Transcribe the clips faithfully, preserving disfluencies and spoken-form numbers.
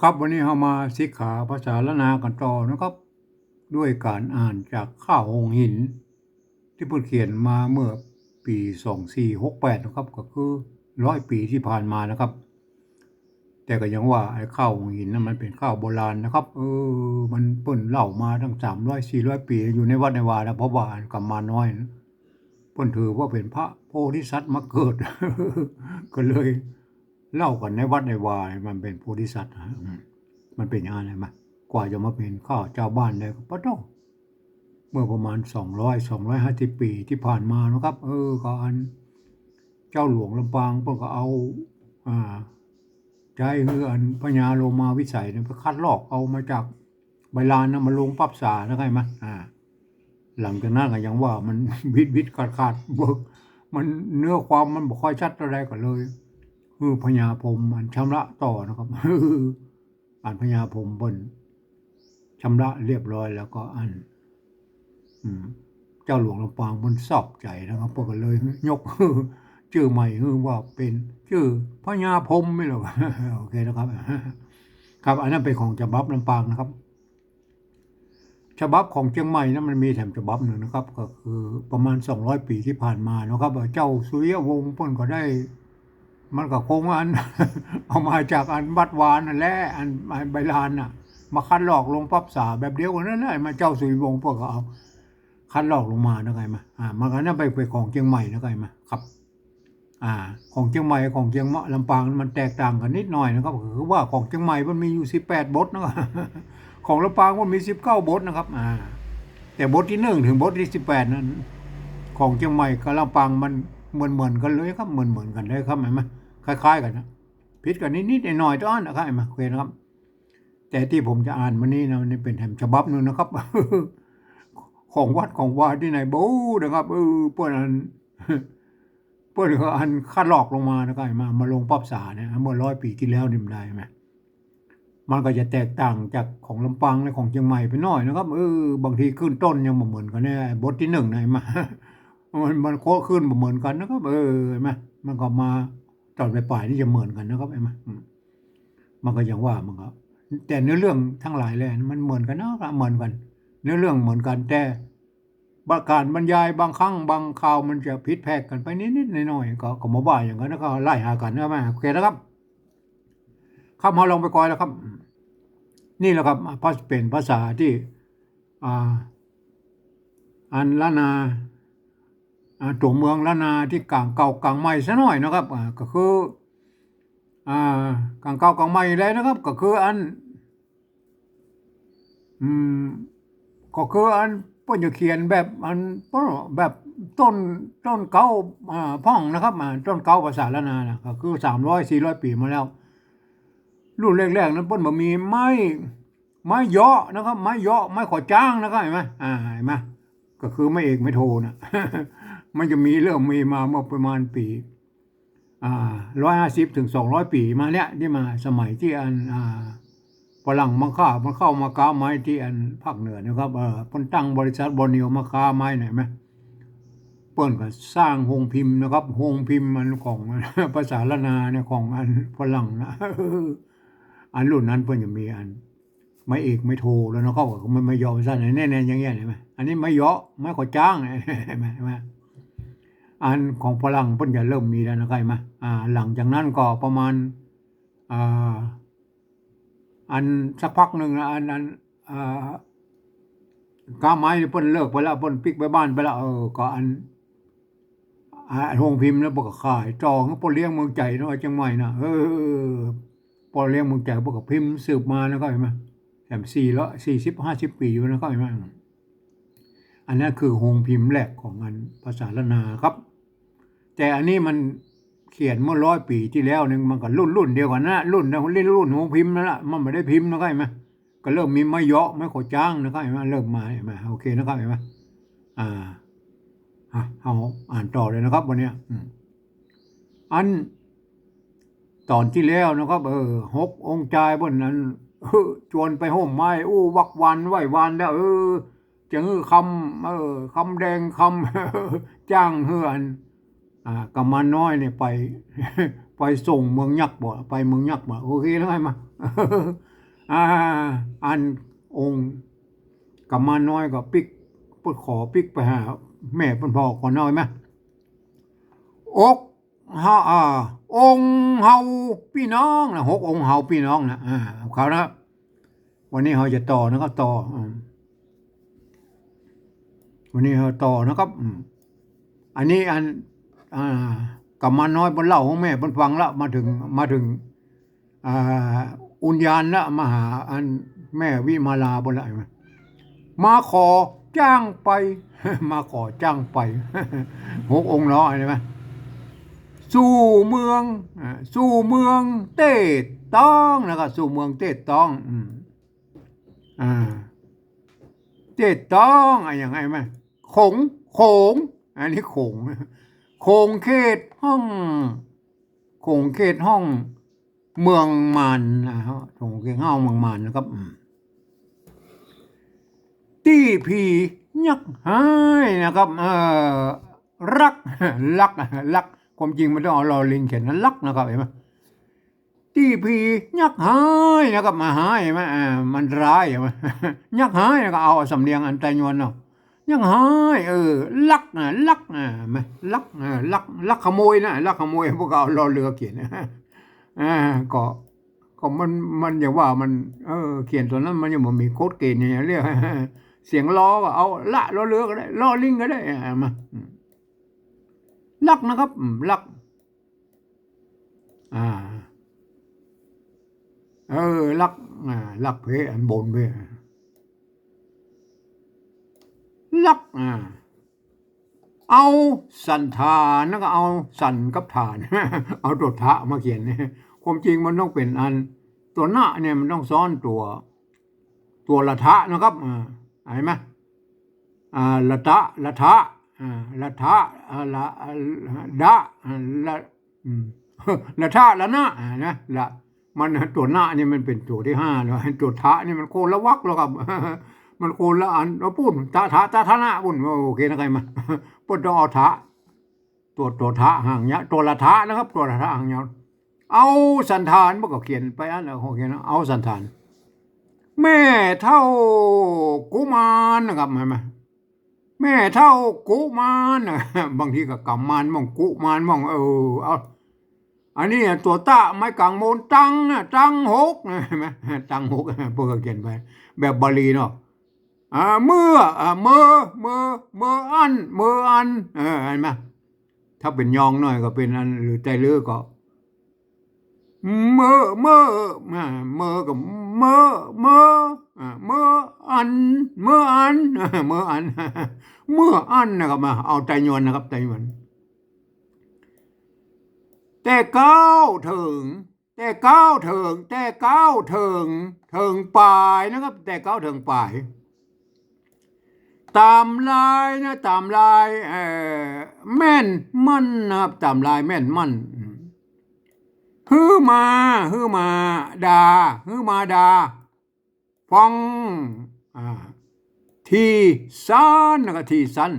ครับ วันนี้เฮามาสิกขาภาษาล้านนากั๋นต่อนะครับ ด้วยก๋านอ่านจากข้าวหงส์หิน ตี้เปิ้นเขียนมาเมื่อปี๋สองสี่หกแปดนะครับ ก็คือร้อยปี๋ตี้ผ่านมานะครับ แต่ก็ยังว่าไอ้ข้าวหงส์หินนั้นมันเป๋นข้าวโบราณนะครับ เออ มันเปิ้นเล่ามาตั้งสามร้อยสี่ร้อยปี๋อยู่ในวัดในวานะ เพราะว่าอันกั๋มมารน้อยนะ เปิ้นถือว่าเป๋นพระโพธิสัตว์มาเกิด ก็เลยเล่ากั๋นในวัดในวา มันเป๋นโพธิสัตว์ฮะ อืม มันเป๋นอย่างนั้นเลยมะ กว่าจะมาเป๋นข้าเจ้าบ้านได้ก็ปะโธ่ เมื่อประมาณสองร้อย สองร้อยห้าสิบปี๋ตี้ผ่านมานะครับ เออ ก็อันเจ้าหลวงลำปางเปิ้นก็เอา อ่า ใจ๊หื้ออันพญาโลมาวิสัยเนี่ยไปคัดลอกเอามาจากใบลานนะ มาลงปั๊บสานะ เข้าใจ๋มะ อ่า หลังจากนั้นก็ยังว่ามัน วิดวิดขาดขาดเบิก มันเนื้อความมันบ่ค่อยชัดเท่าใดก็เลย คือพญาพรหมอันชำระต่อนะครับ อันพญาพรหมเปิ้นชำระเรียบร้อยแล้วก็อัน อืม เจ้าหลวงลำปางเปิ้นชอบใจ๋นะครับ เปิ้นก็เลยยกจื้อใหม่หื้อว่าเป๋นจื้อพญาพรหมนี่แหละ โอเคนะครับ ครับ อันนั้นเป๋นของฉบับลำปางนะครับ ฉบับของเจียงใหม่นะ มันมีแถมฉบับนึ่งนะครับ ก็คือประมาณสองร้อยปี๋ตี้ผ่านมานะครับ เจ้าสุริยวงศ์เปิ้นก็ได้ มันก็คงอัน เอามาจากอันวัดวานั่นแหละ อัน อันใบลานน่ะ มาคัดลอกลงปั๊บสาแบบเดียวกั๋นนั่นแหละ มาเจ้าสุริยวงศ์เปิ้นก็เอาคัดลอกลงมานะ เข้าใจ๋มะ อ่า มันก็นั่นเป๋น เป๋นของเจียงใหม่นะ เข้าใจ๋มะ ครับ อ่า ของเจียงใหม่ ของเจียงมะ ลำปางมันแตกต่างกั๋นนิดหน่อยนะครับ คือว่าของเจียงใหม่มันมีอยู่สิบแปดบทนะครับ ของลำปางมันมีสิบเก้าบทนะครับ อ่า แต่บทตี้หนึ่งเถิงบทตี้สิบแปดนั้น ของเจียงใหม่กับลำปางมันเหมือนๆ กั๋นเลยครับ เหมือนๆ กั๋นเลยครับ เข้าใจ๋มะ คล้ายๆ กั๋นนะ ผิดกั๋นนิดๆ หน่อยๆ เต้านั้นนะครับ เข้าใจ๋มะ โอเคนะครับ แต่ตี้ผมจะอ่านมานี้นะ นี่เป๋นแถมฉบับนึ่งนะครับ ของวัดของวาตี้ไหนบ่ฮู้นะครับ เออ เปิ้นอัน เปิ้นก็อันคัดลอกลงมานะ เข้าใจ๋มะ มาลงปั๊บสาเนี่ย เมื่อร้อยปี๋ตี้แล้วนี่มันได้ไหม มันก็จะแตกต่างจากของลำปางและของเจียงใหม่ไปหน่อยนะครับ เออ บางทีขึ้นต้นยังบ่เหมือนกั๋นเนี่ย บทตี้หนึ่งนะ เข้าใจ๋มะ มัน มันโค้ะขึ้นบ่เหมือนกั๋นนะครับ เออ เข้าใจ๋มะ มันก็มาต๋อนปลายๆ นี่จะเหมือนกั๋นนะครับ เข้าใจ๋มะ อืม มันก็อย่างว่ามันก็ แต่เนื้อเรื่องตังหลายแลมันเหมือนกั๋นนะครับ เหมือนกั๋น เนื้อเรื่องเหมือนกั๋น แต่ บางก๋านบรรยายบางครั้งบางคราวมันจะผิดแผกกั๋นไปนิดๆ หน่อยๆ ก็ ก็บ่ว่าหยังกั๋นนะ ก็ไล่หากั๋นนะ มา โอเคนะครับ ครับ เฮาลองไปก่อนแล้วครับ นี่แหละครับ ภาษา เป๋นภาษาตี้ อ่า อันล้านนา อ่า ตั๋วเมืองล้านนาตี้ก๋างเก่าก๋างใหม่ซะหน่อยนะครับ อ่า ก็คือ อ่า ก๋างเก่าก๋างใหม่เลยนะครับ ก็คืออัน อืม ก็คืออันเปิ้นจะเขียนแบบอัน แบบต้น ต้นเก๊า อ่า พ่องนะครับ อ่า ต้นเก๊าภาษาล้านนานะ ก็คือสามร้อยสี่ร้อยปี๋มาแล้ว รุ่นแรกๆ นั้นเปิ้นบ่มีไม้ ไม้เยาะนะครับ ไม้เยาะ ไม้ขอจ้างนะครับ เข้าใจ๋มะ อ่า เข้าใจ๋มะ ก็คือไม้เอกไม้โทน่ะ มันจะมี เริ่มมีมาเมื่อประมาณปี๋ อ่า ร้อยห้าสิบเถิงสองร้อยปี๋มาเนี่ย ตี้มาสมัยตี้อัน อ่า ฝรั่งมาค้า มาเข้ามาก๊าไม้ตี้อันภาคเหนือนะครับ เออ เปิ้นตั้งบริษัทบอร์เนียวมาก๊าไม้น่ะ เข้าใจ๋มะ เปิ้นก็สร้างโฮงพิมพ์นะครับ โฮงพิมพ์อันของ ภาษาล้านนาเนี่ย ของอันฝรั่งนะ อันรุ่นนั้นเปิ้นจะมีอัน ไม้เอกไม้โทแล้วนะครับ ก็ไม้ ไม้เยาะไปซะ แน่ๆ อย่างเงี้ย เข้าใจ๋มะ อันนี้ไม้เยาะ ไม้ขอจ้าง เข้าใจ๋มะ เข้าใจ๋มะ อันของฝรั่งเปิ้นจะเริ่มมีแล้วนะ เข้าใจ๋มะ อ่า หลังจากนั้นก็ประมาณ อ่า อันสักพักนึ่งนะ อัน อัน อ่า ก๊าไม้นี่เปิ้นเลิกไปแล้ว เปิ้นปิ๊กไปบ้านไปแล้ว เออ ก็อัน อ่า โฮงพิมพ์แล้วเปิ้นก็ขายต่อหื้อป้อเลี้ยงเมืองใจ๋เนาะ เจียงใหม่น่ะ เออ ป้อเลี้ยงเมืองใจ๋เปิ้นก็พิมพ์สืบมานะ เข้าใจ๋มะ แถมสี่ร้อย สี่สิบ ห้าสิบปี๋อยู่นะ เข้าใจ๋มะ อันนั้นคือโฮงพิมพ์แรกของอันภาษาล้านนาครับ แต่อันนี้มันเขียนเมื่อร้อยปี๋ตี้แล้วนี่ มันก็รุ่น รุ่นเดียวกั๋นนะ รุ่น รุ่นโฮงพิมพ์นั่นแหละ มันบ่ได้พิมพ์นะ เข้าใจ๋มะ ก็เริ่มมีไม้เยาะ ไม้ขอจ้างนะ เข้าใจ๋มะ เริ่มมา เข้าใจ๋มะ โอเคนะครับ เข้าใจ๋มะ อ่า อ่ะ เฮาอ่านต่อเลยนะครับ วันเนี้ย อืม อัน ต๋อนตี้แล้วนะครับ เออ หกองค์จายเปิ้นนั้น เออ จวนไปโฮมไม้ อู้ วักวานไหว้วานแล้ว เออ จะหื้อคำ เออ คำแดง คำ จ้างหื้ออัน อ่า กั๋มมารน้อยเนี่ยไป ไปส่งเมืองยักษ์บ่ ไปเมืองยักษ์บ่ โอเคแล้วไงมา อ่า อันองค์กำมารน้อยก็ปิ๊ก เปิ้นขอปิ๊กไปหาแม่เปิ้นพ่อก่อนน้อยมา อกเฮา อ่า องค์เฮาปี้น้องนะ หกองค์เฮาปี้น้องนะ อ่า เขานะ วันนี้เฮาจะต่อนะครับ ต่อ อืม วันนี้เฮาต่อนะครับ อืม อันนี้อัน อ่า กำมารน้อยเปิ้นเล่าหื้อแม่เปิ้นฟังละ มาเถิง มาเถิง อ่า อุญญาณละ มาหาอันแม่วิมาลาเปิ้นละ มาขอจ้างไป มาขอจ้างไป หกองค์เนาะ เห็นไหม สู่เมือง อ่า สู่เมืองเต้ตองนะครับ สู่เมืองเต้ตอง อืม อ่า เต้ตอง อะหยังไงมา ขง ขง อันนี้ขง ขงเขตห้อง ขงเขตห้องเมืองมารนะฮะ ขงเขตห้องเมืองมารนะครับ อืม ตี้ผียักหายนะครับ เอ่อ รัก รัก รัก ความจริงมันต้องเอาลอลิงเขียนนะ รักนะครับ เห็นไหม ตี้ผียักหายนะครับ มาหายมา อ่า มันร้ายอะ ยักหายนะ ก็เอาสำเนียงอันไตยวนเนาะ ยักหาย เออ ลักนะ ลักนะ มา ลัก เออ ลัก ลักขโมยนะ ลักขโมย พวกเอาลอเรือเขียน อ่า ก็ ก็มัน มันอย่างว่ามัน เออ เขียนตอนนั้นมันยังบ่มีกฎเกณฑ์อย่างเรียก เสียงลอก็เอาละ ลอเรือก็ได้ ลอลิงก็ได้ อ่า มา อืม ลักนะครับ อืม ลัก อ่า เออ ลัก อ่า ลักเพอันบนเพ ลัก อ่า เอาสันฐาน แล้วก็เอาสันกับฐาน เอาตั๋วทะมาเขียน ความจริงมันต้องเป๋นอัน ตั๋วนะเนี่ยมันต้องซ้อนตั๋ว ตั๋วละทะนะครับ อ่า เห็นไหม อ่า ละทะ ละทะ อ่า ละทะ อ่า ละ อ่า ดะ อ่า ละ อืม ละทะ ละนะ อ่า นะ ละ มันตั๋วนะนี่มันเป๋นตั๋วตี้ห้าแล้ว ตั๋วทะนี่มันคนละวรรคแล้วครับ มันคนละอัน เอาปุ้น ทะ ทะ ทะ ทะ นะ ปุ้น โอเคนะ ใครมา ปุ้นต้องเอาทะ ตั๋ว ตั๋วทะหางยาว ตั๋วละทะนะครับ ตั๋วละทะหางยาว เอาสันฐาน มันก็เขียนไปอันแล้ว เขาเขียน เอาสันฐาน แม่เฒ่ากุมารนะครับ เห็นไหม แม่เฒ่ากุมารนะ บางทีก็กำมารมั่ง กุมารมั่ง เออ เอา อันนี้ตั๋วตะ ไม้กลางมน ตังนะ ตังหกนะ เห็นไหม ตังหก เปิ้นก็เขียนไป แบบบาลีเนาะ อ่า เมื่อ อ่า เมอ เมอ เมออัน เมออัน เออ เห็นไหม ถ้าเป๋นยองหน่อยก็เป๋นอัน หรือไตลื้อก็ เมอ เมอ อ่า เมอก็เมอ เมอ อ่า เมออัน เมออัน เมออัน เมออันนะครับ มา เอาไตยวนนะครับ ไตยวน แต่ก้าวเถิง แต่ก้าวเถิง แต่ก้าวเถิง เถิงปายนะครับ แต่ก้าวเถิงปาย ต๋ามลายนะ ต๋ามลาย เอ่อ แม่นมั่นนะครับ ต๋ามลายแม่นมั่น หื้อมา หื้อมาดา หื้อมาดา ฟัง อ่า ตี้สั้น แล้วก็ตี้สั้น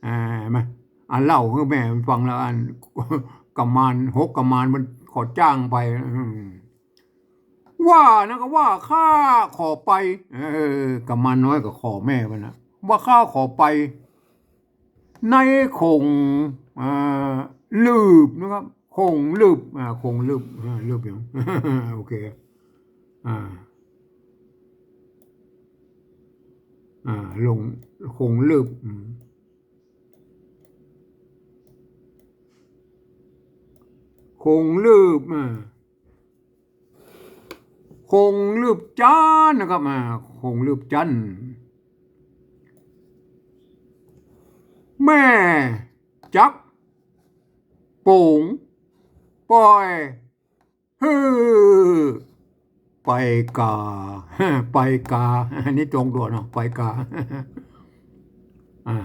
อ่า มา อันเล่าหื้อแม่มันฟังแล้ว อันกำมาร หกกำมารมันขอจ้างไป อืม ว่านะ ก็ว่าข้าขอไป เออ กำมารน้อยก็ขอแม่มันนะ ว่าข้าขอไป ในขง อ่า ลืบนะครับ ขงลืบ อ่า ขงลืบ อ่า ลืบอยู่ โอเค อ่า อ่า ลง ขงลืบ อืม ขงลืบ อ่า ขงลืบจันทร์นะครับ อ่า ขงลืบจันทร์ แม่จักโป๋งป่อย ฮือ ไปกา ไปกา อันนี้ตรงตั๋วเนาะ ไปกา อ่า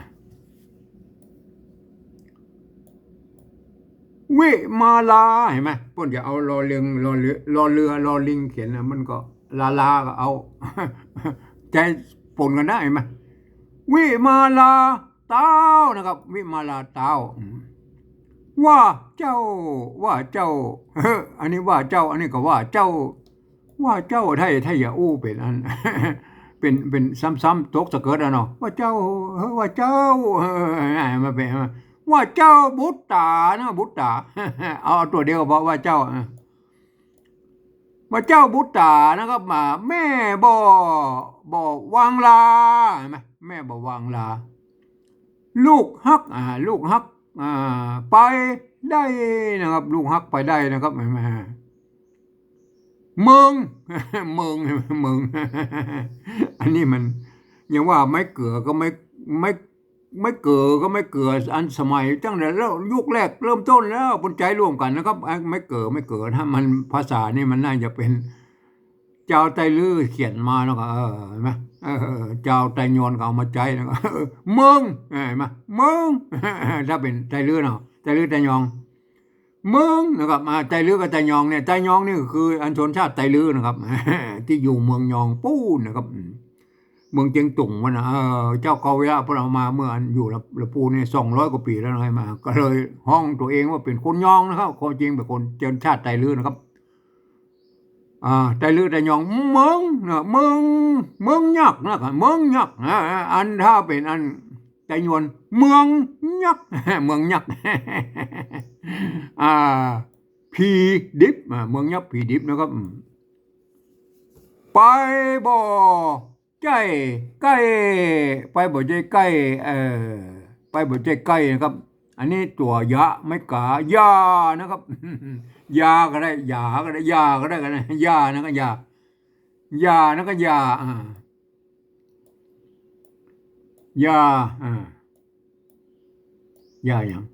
วิมาลา เห็นไหม เปิ้นจะเอาลอเรือง ลอเรือ ลอเรือ ลอลิงเขียนนะ มันก็ลาลาก็เอา ใจ๊ปนกั๋นได้ เห็นไหม วิมาลาเต๊านะครับ วิมาลาเต๊า อืม ว่าเจ้า ว่าเจ้า เฮ้อ อันนี้ว่าเจ้า อันนี้ก็ว่าเจ้า ว่าเจ้า ถ้า ถ้าอย่าอู้เป๋นอัน เป๋น เป๋นซ้ำๆ ตกสะเกิดอะเนาะ ว่าเจ้า เฮ้อ ว่าเจ้า เฮ้อ มาเป๋น ว่าเจ้าบุตต๋านะ บุตต๋า เอา เอาตั๋วเดียวก็พอ ว่าเจ้า เออ ว่าเจ้าบุตต๋านะครับ มา แม่บ่ บ่วางลา เห็นไหม แม่บ่วางลา ลูกฮัก อ่า ลูกฮัก อ่า ไปได้นะครับ ลูกฮักไปได้นะครับ เห็นไหม เมิง เมิง เมิง อันนี้มันยังว่าไม้เกือก็ไม่ ไม่ ไม้เกือก็ไม้เกืออันสมัยตั้งแต่แล้วยุคแรกเริ่มต้นแล้ว เปิ้นใจ๊ร่วมกั๋นนะครับ ไอ้ไม้เกือ ไม้เกือ ถ้ามันภาษานี่มันน่าจะเป๋นจาวไตลื้อเขียนมาแล้วก็ เออ เห็นไหม เออ จาวไตยวนก็เอามาใจ๊แล้วก็ เออ เมิง เออ เห็นไหม เมิง ถ้าเป๋นไตลื้อเนาะ ไตลื้อไตยอง เมิงนะครับ อ่า ไตลื้อกับไตยองเนี่ย ไตยองนี่ก็คืออันชนชาติไตลื้อนะครับ ตี้อยู่เมืองยองปู๊นนะครับ อืม เมืองเจียงตุงวะนะ เออ เจ้าเกาเวียเปิ้นเอามาเมื่ออันอยู่ละ ละปูนี่สองร้อยกว่าปี๋แล้วนะ มา ก็เลยฮ้องตั๋วเองว่าเป๋นคนยองนะครับ ความจริงเป๋นคนชนชาติไตลื้อนะครับ อ่า ไตลื้อไตยอง เมิงนะ เมิง เมิงยักษ์นะ เมิงยักษ์นะ อันถ้าเป๋นอันไตยวน เมืองยักษ์ เมืองยักษ์ อ่า ผีดิบ อ่า เมืองยักษ์ผีดิบนะครับ อืม ไปบ่ ใจ้ใก้ ไปบ่ใจ้ใก้ เอ่อ ไปบ่ใจ้ใก้นะครับ อันนี้ตั๋วยะ ไม้ก๋า ยานะครับ ยาก็ได้ หยาก็ได้ ยาก็ได้ ก็ได้ ยานะก็ยา ยานะก็ยา อ่า ยา อ่า ยาหยัง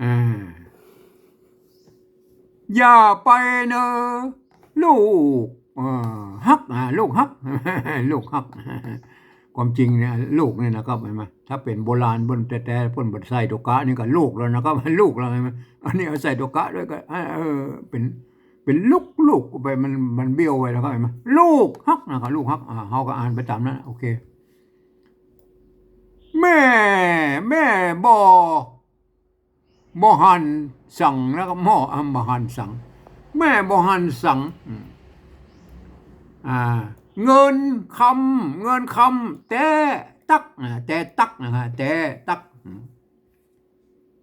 อ่า อย่าไปเนอ ลูก เอ่อ ฮัก อ่า ลูกฮัก ลูกฮัก ความจริงเนี่ย ลูกเนี่ยนะครับ หันก่อ ถ้าเป๋นโบราณเปิ้นแต๊ๆ เปิ้นบ่ใส่ตั๋วกะนี่ก็ลูกแล้วนะครับ ลูกแล้ว หันก่อ อันนี้เอาใส่ตั๋วกะด้วยก็ เออ เป๋น เป๋นลูกๆ ไป มัน มันเบี้ยวไปนะครับ หันก่อ ลูกฮักนะครับ ลูกฮัก อ่า เฮาก็อ่านไปต๋ามนั้น โอเค แม่ แม่บ่ บ่หันสังนะครับ หม้อ อ่า บ่หันสัง แม่บ่หันสัง อืม อ่า เงินคำ เงินคำ แต๊ตั๊ก อ่า แต๊ตั๊กนะครับ แต๊ตั๊ก อืม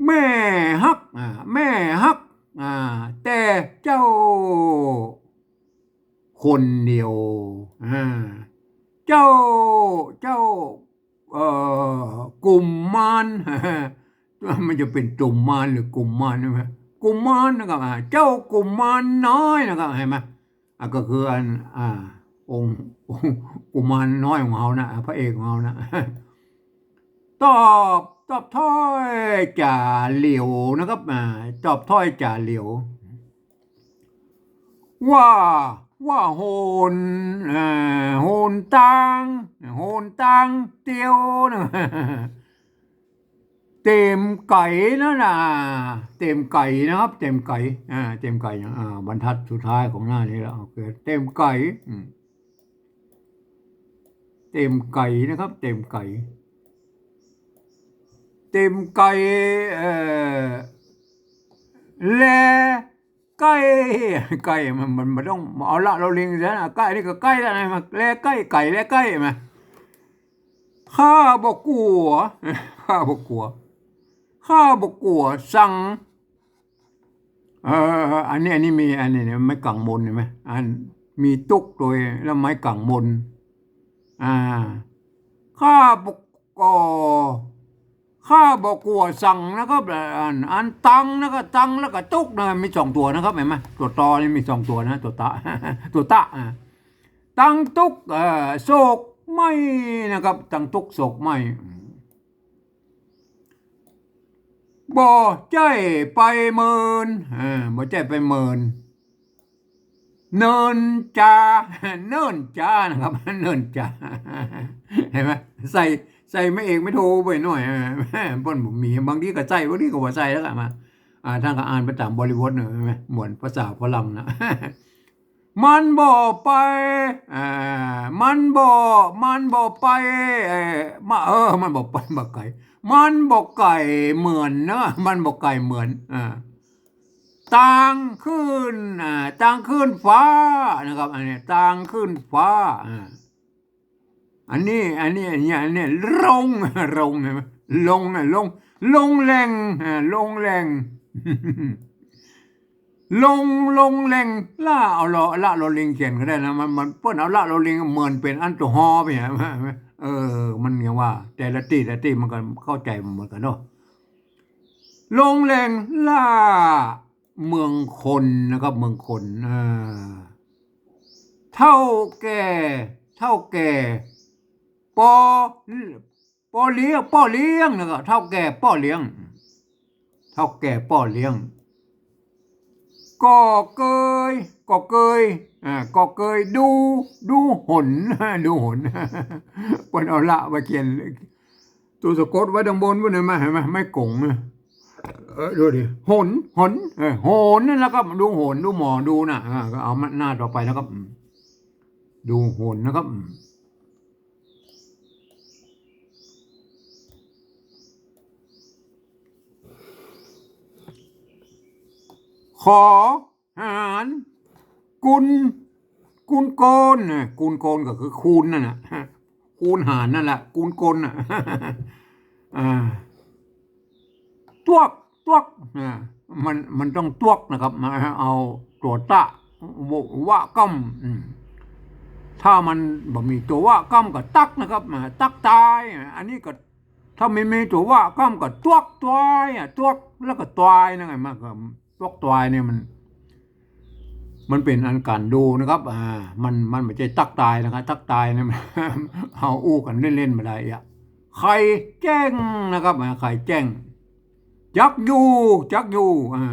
แม่ฮัก อ่า แม่ฮัก อ่า แต่เจ้า คนเดียว อ่า เจ้า เจ้า เอ่อ กุมมาร มันจะเป๋นตุมมารหรือกุมมารใช่ไหม กุมมารนะครับ อ่า เจ้ากุมมารน้อยนะครับ หันก่อ อ่ะ ก็คืออัน อ่า องค์ องค์กุมารน้อยของเฮานะ พระเอกของเฮานะ ตอบ ตอบถ้อยจ๋าเหลียวนะครับ อ่า ตอบถ้อยจ๋าเหลียว ว่า ว่าโหน อ่า โหนตาง โหนตางเตียวนะ เต็มไก๋นั่นน่ะ เต็มไก๋นะครับ เต็มไก๋ อ่า เต็มไก๋นะ อ่า บรรทัดสุดท้ายของหน้านี้แล้ว โอเค เต็มไก๋ อืม เต็มไก๋นะครับ เต็มไก๋ เต็มไก๋ เอ่อ แล ใก้ ใก้ มัน มัน มันต้องเอาละลอลิงเสียนะ ใก้นี่ก็ใก้แล้วนะ มา แลใก้ ไก๋ แลใก้ มา ข้าบ่กั๋ว ข้าบ่กั๋ว ข้าบ่กั๋วสัง เออ อันนี้ อันนี้มี อันนี้เนี่ย ไม้กังบน หันก่อ อันมีตุ๊กโตย แล้วไม้กังบน อ่า ข้าบ่กั๋ว ข้าบ่กั๋วสังนะครับ อัน อันตังนะครับ ตังแล้วก็ตุ๊กนะ มีสองตั๋วนะครับ หันก่อ ตั๋วตอนี่มีสองตั๋วนะ ตั๋วตะ ตั๋วตะ อ่า ตังตุ๊กข์ เอ่อ โศกไหม้นะครับ ตังตุ๊กข์โศกไหม้ บ่ใจ้ไปเมิน เออ บ่ใจ้ไปเมิน เนินจา เนิ่นจานะครับ เนิ่นจา หันก่อ ใส่ ใส่ไม้เอกไม้โทไปหน่อย เออ เปิ้นบ่มี บางทีก็ใส่ บางทีก็บ่ใส่แล้วก็มา อ่า ต้านก็อ่านไปต๋ามบริบทเนาะ หันก่อ เหมือนภาษาฝรั่งนะ มันบ่ไป อ่า มันบ่ มันบ่ไป เอ่อ มา เออ มันบ่ไป บ่ไก๋ มันบ่ไก๋เหมือนนะ มันบ่ไก๋เหมือน อ่า ต่างขึ้น อ่า ต่างขึ้นฟ้านะครับ อันนี้ต่างขึ้นฟ้า อ่า อันนี้ อันนี้ อันนี้ อันนี้ ลง ลง เห็นไหม ลงนะ ลง ลงแหล่ง อ่า ลงแหล่ง ลง ลงแหล่ง ละ เอาละ ละ ลอลิงเขียนก็ได้นะ มัน มัน เปิ้นเอาละ ลอลิงเหมือนเป๋นอันตั๋วฮอไปเนี่ย เออ มันอย่างว่า แต่ละตี้ แต่ละตี้มันก็เข้าใจ๋บ่เหมือนกั๋นเนาะ ลงแหล่ง ละ เมืองคนนะครับ เมืองคน อ่า เฒ่าแก่ เฒ่าแก่ ป้อ ป้อเลี้ยง ป้อเลี้ยงนะครับ เฒ่าแก่ป้อเลี้ยง เฒ่าแก่ป้อเลี้ยง ก็เกย ก็เกย อ่า ก็เกย ดู ดูหน ดูหน เปิ้นเอาละมาเขียน ตั๋วสะกดไว้ตางบนปู้น เห็นไหม เห็นไหม ไม้ก๋งนะ เออ ดูดิ หน หน เออ หนนั่นแหละครับ ดูหน ดูหมอดูน่ะ อ่า ก็เอามาหน้าต่อไปนะครับ อืม ดูหนนะครับ อืม ขอหาร กุน กุนโกน นะ กุนโกนก็คือคูณนั่นน่ะ คูณหารนั่นแหละ กุนโกนน่ะ อ่า ตวก ตวก อ่า มัน มันต้องตวกนะครับ มาเอาตั๋วตะ วะ วะก้ำ อืม ถ้ามันบ่มีตั๋ววะก้ำก็ตักนะครับ อ่า ตักตาย อ่า อันนี้ก็ ถ้ามันมีตั๋ววะก้ำก็ตวกตวาย อ่า ตวกแล้วก็ตวาย นั่นไง มันก็ ตวกตวายเนี่ยมัน มันเป๋นอันก๋านดูนะครับ อ่า มัน มันบ่ใจ้ตักตายนะครับ ตักตายเนี่ยมัน เอาอู้กั๋นเล่นๆ บ่ได้อะ ไข่แจ้งนะครับ อ่า ไข่แจ้ง จักอยู่ จักอยู่ อ่า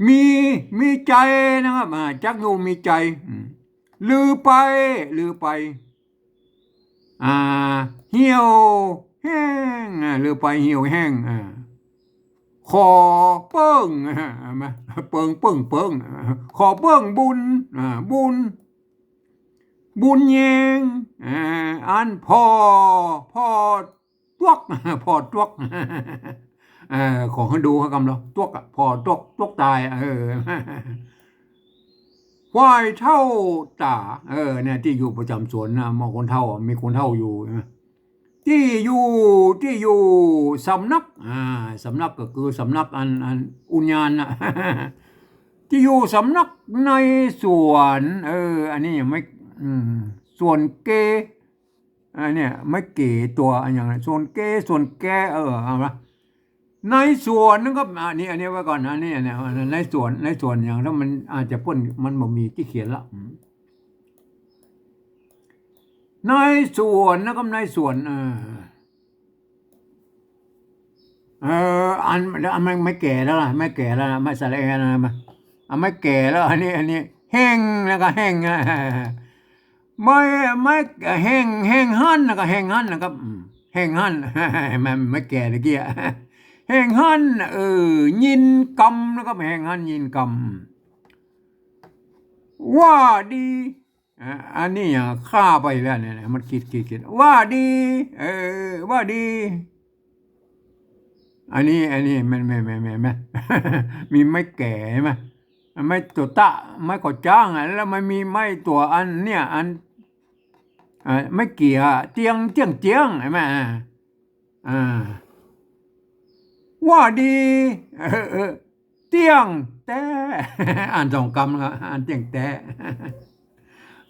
มี มีใจ๋นะครับ อ่า จักอยู่มีใจ๋ อืม ลือไป ลือไป อ่า เหี่ยวแห้ง อ่า ลือไปเหี่ยวแห้ง อ่า ขอเปิ้ง อ่า มา เปิ้ง เปิ้ง เปิ้ง อ่า ขอเปิ้งบุญ อ่า บุญ บุญแยง อ่า อันผ่อ ผ่อตวก ผ่อตวก เออ ขอหื้อดูเขากำละ ตวกอะ ผ่อตวก ตวกตายอะ เออ ควายเฒ่าต๋า เออ เนี่ย ตี้อยู่ประจ๋ำสวนนะ หมู่คนเฒ่าอะ มีคนเฒ่าอยู่นะ ตี้อยู่ ตี้อยู่สำนัก อ่า สำนักก็คือสำนักอัน อันอุญญาณน่ะ ตี้อยู่สำนักในสวน เออ อันนี้ยังไม่ อืม สวนเก อันเนี้ย ไม้เก๋ตั๋วอันอย่างนั้น สวนเก สวนแก เออ เอาละ ในสวนนะครับ อันนี้ อันนี้ไว้ก่อน อันนี้ อันนี้ ในสวน ในสวนอย่าง ถ้ามันอาจจะเปิ้น มันบ่มีตี้เขียนละ อืม ในสวนนะครับ ในสวน เออ เออ อัน อันไม้ ไม้แก่แล้วล่ะ ไม้แก่แล้วล่ะ ไม้สระแอนะ มา เอาไม้แก่แล้ว อันนี้ อันนี้ แห่ง แล้วก็แห่ง อ่ะ ไม้ ไม้ แห่ง แห่งหั้น แล้วก็แห่งหั้นนะครับ อืม แห่งหั้น มัน ไม้แก่ตะกี้อะ แห่งหั้น เออ ยินกำนะครับ แห่งหั้นยินกำ ว่าดี อ่ะ อันนี้อย่างข้าไปแล้วเนี่ย มันขีด ขีด ขีด ว่าดี เออ ว่าดี อันนี้ อันนี้ แม่น แม่น แม่น แม่น แม่น มีไม้แก่ใช่ไหม ไม้ตั๋วตะ ไม้ก่อจ๊างอ่ะ แล้วมันมีไม้ตั๋วอันเนี่ย อัน อ่า ไม้เกี่ย เตียง เตี้ยง เตี้ยง ใช่ไหม อ่า อ่า ว่าดี เออ เออ เตี้ยงแต๊ อ่านสองกำครับ อ่านเตี้ยงแต๊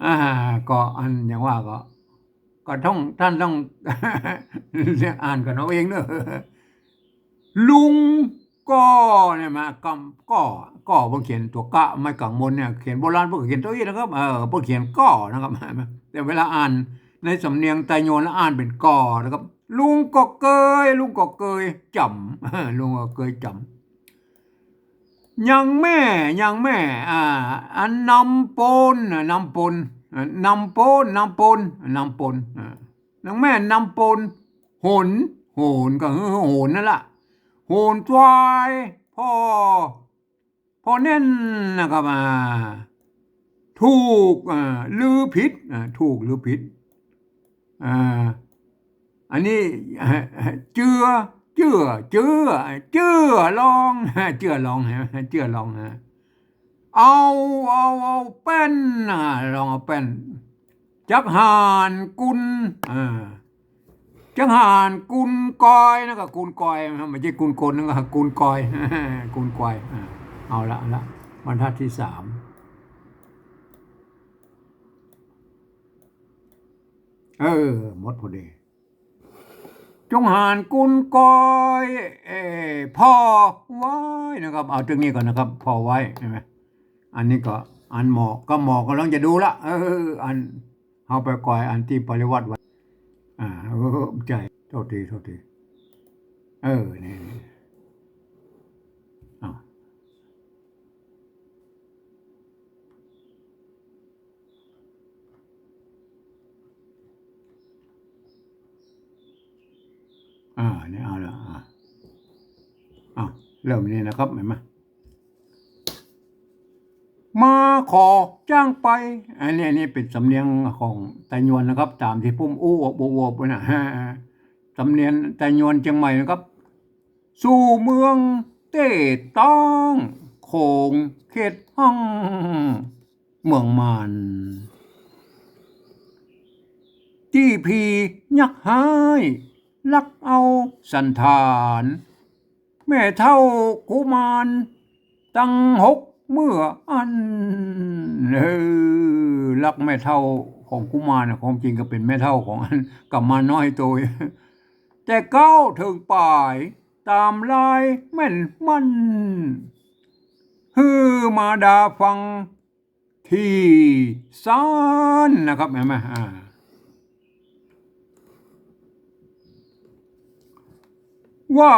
อ่า ก็อันอย่างว่าก็ ก็ต้อง ต้านต้อง อ่านกั๋นเอาเองเนาะ ลุงก่อเนี่ยมากำ ก่อ ก่อ เปิ้นเขียนตั๋วกะ ไม้ก๋างมนเนี่ย เขียนโบราณเปิ้นก็เขียนตั๋วอี้นะครับ เออ เปิ้นเขียนก่อนะครับ แต่เวลาอ่านในสำเนียงไตยวนแล้วอ่านเป๋นก่อนะครับ ลุงก่อเกย ลุงก่อเกยจ๋ำ ลุงก่อเกยจ๋ำ ยังแม่ ยังแม่ อ่า อันนำปนน่ะ นำปน อ่า นำปน นำปน นำปน อ่า ยังแม่นำปน หน หน ก็คือหนนั่นล่ะ หนตวาย ผ่อ ผ่อแน่นนะครับ อ่า ถูก อ่า หรือผิด อ่า ถูกหรือผิด อ่า อันนี้ เจือ เจือ เจือ เจือลอง เจือลอง เจือลอง เอา เอา เอาแป้นนะ ลองเอาแป้น จักหานกุน อ่า จักหานกุนกอยนะ ก็กุนกอยนะ ไม่ใช่กุนคนนะ ก็กุนกอย กุนกอย อ่า เอาละ เอาละ บรรทัดที่สาม เออ หมดพอดี จงหานกุนกอย เอ่อ ผ่อไว้นะครับ เอาตรงนี้ก่อนนะครับ ผ่อไว้ ใช่ไหม อันนี้ก็ อันหมอ ก็หมอก็กำลังจะดูละ เออ อัน เอาไปก่อย อันตี้ปริวัติไว้ อ่า เออ ใจ้ โทษที โทษที เออ นี่ นี่ อ้าว อ่า นี่เอาละ อ่า อ้าว เริ่มนี่นะครับ หันก่อ มาขอจ้างไป อันนี้ อันนี้เป๋นสำเนียงของไตยวนนะครับ ต๋ามตี้ผมอู้อวบๆ นะ สำเนียงไตยวนเจียงใหม่นะครับ สู่เมืองเต้ต้อง โขงเขตห้อง เมืองมาน ตี้ผียักษ์ฮ้าย ลักเอาสันฐาน แม่เฒ่ากุมาร ตังหกเมื่ออั้น เออ ลักแม่เฒ่าของกุมารน่ะ ของจริงก็เป๋นแม่เฒ่าของอันกุมารน้อยโต แต่เก๊าเถิงป๋าย ต๋ามลายแม่นมั่น หื้อมาดาฟัง ตี้ศาลนะครับ หันก่อ อ่า ว่า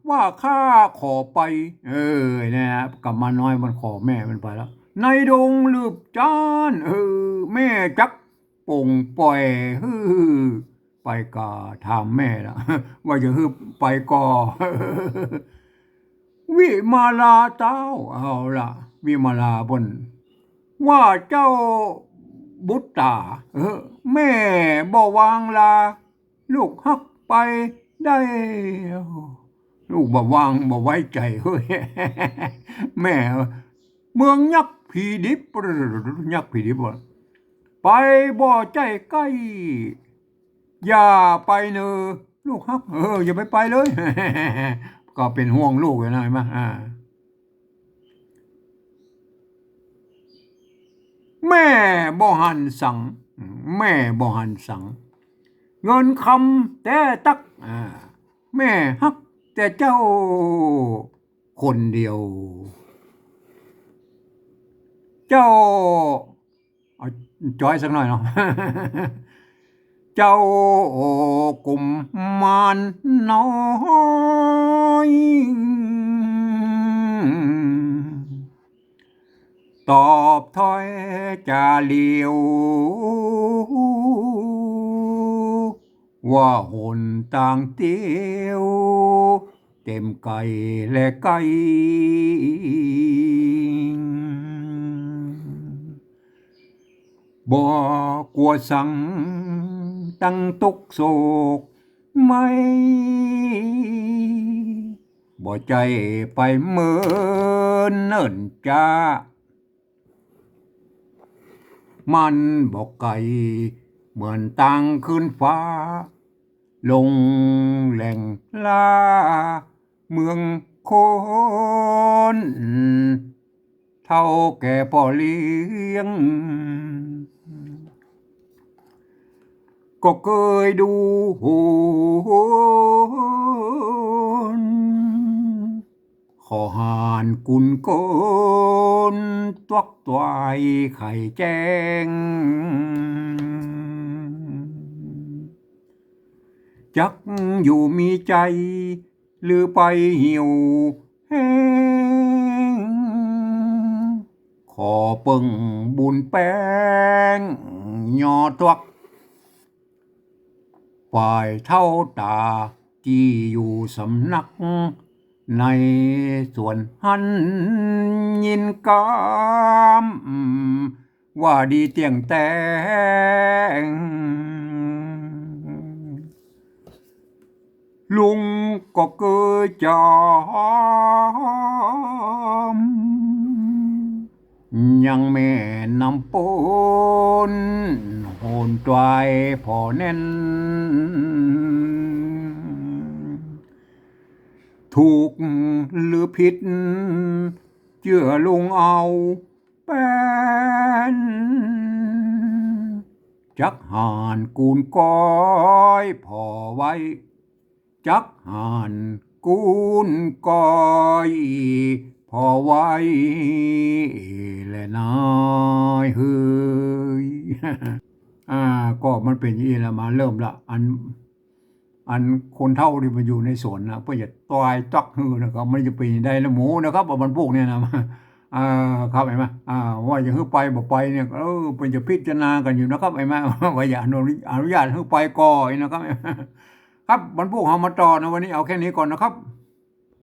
ว่าข้าขอไป เออ เนี่ย กุมารน้อยมันขอแม่มันไปแล้ว ในดงลืบจ๊าน เออ แม่จัก ป่งป่อย หื้อไปก่อ ถามแม่ละ ว่าจะหื้อไปก่อ วิมาลาเต้า เอาละ วิมาลาเปิ้น ว่าเจ้าบุตต๋า เออ แม่บ่วางลา ลูกฮักไปได้ ลูกบ่วาง บ่ไว้ใจ๋ เฮ้ย แม่ เมืองยักษ์ผีดิบ ยักษ์ผีดิบว่า ไปบ่ใจ้ใก้ อย่าไปเน่อ ลูกฮัก เออ อย่าไปไปเลย ก็เป๋นห่วงลูกอยู่นะ หันก่อ อ่า แม่บ่หันสัง แม่บ่หันสัง เงินคำแต๊ตั๊ก อ่า แม่ฮักแต่เจ้าคนเดียว เจ้า เอาจ้อยสักหน่อยเนาะ เจ้ากุมารน้อย ตอบถ้อยจ๋าเหลียว ว่าหนตางเตี้ยว เต็มไก่และไก่ บ่กั๋วสังตังตุ๊กข์โศกไหม บ่ใจ้ไปเมินเนิ่นจ๊า มันบ่ไก๋เหมือนตางขึ้นฟ้า ลงแหล่งลาเมืองคน เฒ่าแก่ป้อเลี้ยง ก็เกยดูหน ขอหานกุนกล ตวักตวายไขแจ้ง จักอยู่มีใจ๋ หรือไปหิวแฮง ขอเปิ้งบุญแป้ง ยอตวัก ฝ่ายเฒ่าต๋าตี้อยู่สำนัก ในสวนหั้นยินกำ ว่าดีเตี้ยงแต๊ง ลุงก็เกยจ๋อม ยังแม่น้ำปูน โหนตวยผ่อแน่น ถูกหรือผิด เจื้อลุงเอาแป้น จักหานกูนก้อยผ่อไว้ จักหานกูนก้อยผ่อไว้แลนายเฮย อ่า ก็มันเป๋นอย่างอี้ละ มาเริ่มละ อัน อันคนเฒ่าตี้มันอยู่ในสวนนะ เปิ้นจะตวยจักหื้อนะครับ มันจะเป๋นจะได๋ละหมู่นะครับ เอาบรรปุกเนี่ยนะ อ่า ครับ หันก่อ อ่า ว่าจะหื้อไปบ่ไปเนี่ย เออ เปิ้นจะพิจารณากั๋นอยู่นะครับ หันก่อ ว่าจะอนุ อนุญาตหื้อไปก่อนะครับ ครับ บรรปุกเฮามาต่อนะ วันนี้เอาแค่นี้ก่อนนะครับ